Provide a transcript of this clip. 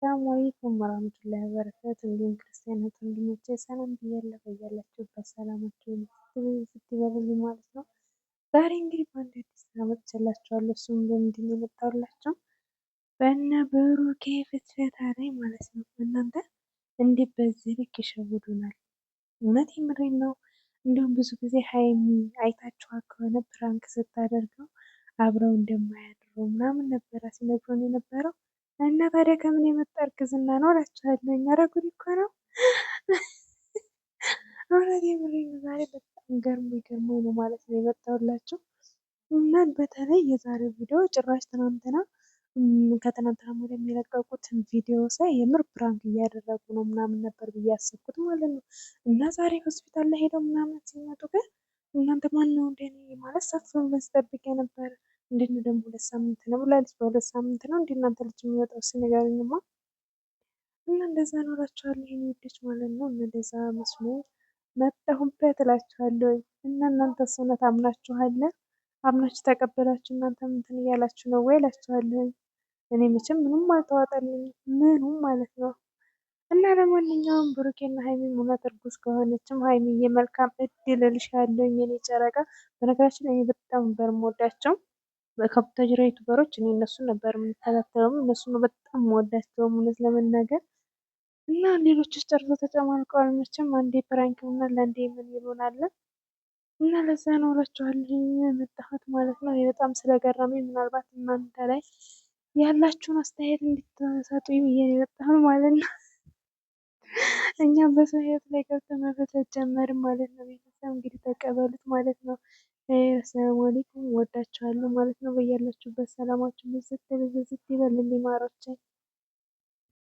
አሰላሙ አለይኩም ወራህመቱላሂ ወበረካቱ። እንዲሁም ክርስቲያን እህት ወንድሞቼ ሰላም ብያለሁ። በያላችሁበት ሰላማችሁ ይብዛልኝ ማለት ነው። ዛሬ እንግዲህ በአንድ አዲስ ስራ መጥቼላችኋለሁ። እሱም በምንድን ነው የመጣሁላችሁ? በእነ ብሩኬ ፍትፈታ ላይ ማለት ነው። እናንተ እንዴት በዚህ ልክ ይሸውዱናል? እውነት የምሬን ነው። እንዲሁም ብዙ ጊዜ ሀይሚ አይታችኋ ከሆነ prank ስታደርገው አብረው እንደማያድሩ ምናምን ነበረ ሲነግሩን የነበረው እና ታዲያ ከምን የመጣ እርግዝና ነው እላችኋለሁ። ኧረ ጉድ እኮ ነው። እውነት የምሬን ነው። ዛሬ በጣም ገርሞ ገርሞ ነው ማለት ነው የመጣሁላችሁ። እና በተለይ የዛሬው ቪዲዮ ጭራሽ ትናንትና ከትናንትና ወዲያ የሚለቀቁትን ቪዲዮ ሳይ የምር prank እያደረጉ ነው ምናምን ነበር ብዬ ያሰብኩት ማለት ነው። እና ዛሬ ሆስፒታል ላይ ሄደው ምናምን ሲመጡ ግን እናንተ ማን ነው እንደኔ ማለት ሰፍ ብለን ስጠብቅ የነበረ እንዴት ነው ደግሞ 2 ሳምንት ነው ብላለች። በ2 ሳምንት ነው እንደ እናንተ ልጅ የሚወጣው ሲነገሩኝማ እና እንደዛ ነው እላችኋለሁ። ይሄን ውዶች ማለት ነው እና እንደዛ መስሎ መጣሁበት እላችኋለሁ። እና እናንተ እውነት አምናችኋለ? አምናችሁ ተቀበላችሁ? እናንተ እንትን እያላችሁ ነው ወይ እላችኋለሁ። እኔ መቼም ምንም አልተዋጠልኝም ምኑም ማለት ነው። እና ለማንኛውም ብሩኬና ሀይሚም እውነት እርጉዝ ከሆነችም ሀይሚዬ መልካም እድል እልሻለሁ የኔ ጨረቃ። በነገራችን ላይ እኔ በጣም ነበር የምወዳቸው ከቡታጅራ ዩቱበሮች እኔ እነሱን ነበር የምከታተለውም እነሱን ነው በጣም የምወዳቸውም እውነት ለመናገር እና ሌሎች ጨርሶ ተጨማልቀዋል። መቼም አንዴ prank ይሆናል አንዴ ምን ይሆናል እና ለዛ ነው እላችኋለሁ የመጣሁት ማለት ነው። በጣም ስለገረመኝ ምናልባት እናንተ ላይ ያላችሁን አስተያየት እንድትሰጡኝ ብዬ ነው የመጣሁት ማለት ነው። እኛም በሰው ህይወት ላይ ገብተን መፈተት ጀመርን ማለት ነው። ቤተሰብ እንግዲህ ተቀበሉት ማለት ነው። አሰላሙ አለይኩም ወዳችኋለሁ ማለት ነው። በያላችሁበት ሰላማችሁ ብዝት ብዝት ይበልልኝ ማሮቼ።